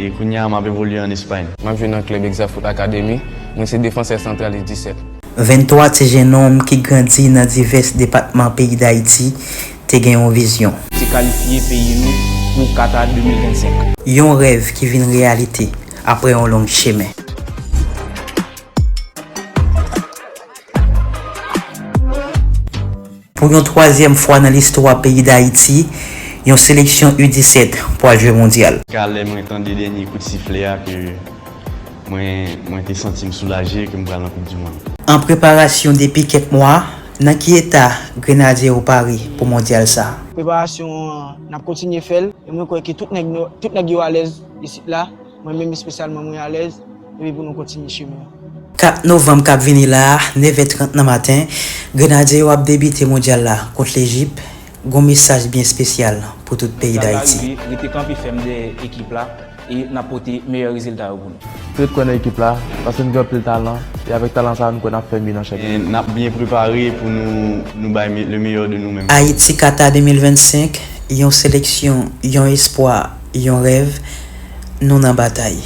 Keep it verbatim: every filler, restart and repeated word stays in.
E kounye a, m ap evolye ann Espay. M ap jwe nan klèb Exacfoot Academy. Mwen se defansè santral U disèt. Venntwa ti jennonm ki grandi nan divès depatman peyi Dayiti te gen yon vizyon. Se kalifye peyi nou pou Qatar de mil vennsenk. Yon rèv ki vin reyalite apre yon long chemen. Pou yon twazyèm fwa nan listwa peyi Dayiti, yon seleksyon U disèt pwal jwe mondyal. Ka lè mwen tande dènye kout sifle a ke mwen mwen te santi m soulaje ke m pral nan koup di mond. An preparasyon depi kèk mwa, nan ki eta Grenadye yo pare pou mondyal sa? Preparasyon an, n ap kontinye fè l, e mwen kwè ke tout nèg yo alèz isit la. Mwen menm espesyalman mwen alèz, epi pou nou kontinye chimen an. Kat novanm k ap vini la a, nevè trant nan maten, Grenadye yo ap debite mondyal la kont Lejip. Gon mesaj byen espesyal pou tout peyi Dayiti. Rete kanpe fèm dèyè ekip la e n ap pote meyè rezilta yo pou nou. Ret kwè nan ekip la, paske n gen anpil talan, e avèk talan sa a, n kwè n ap fè mi nan chanpyona. N ap byen prepare pou nou nou bay le meilleur de nou menm. Ayiti Kata de mil vennsenk, yon seleksyon, yon espwa, yon rèv, nou nan batay.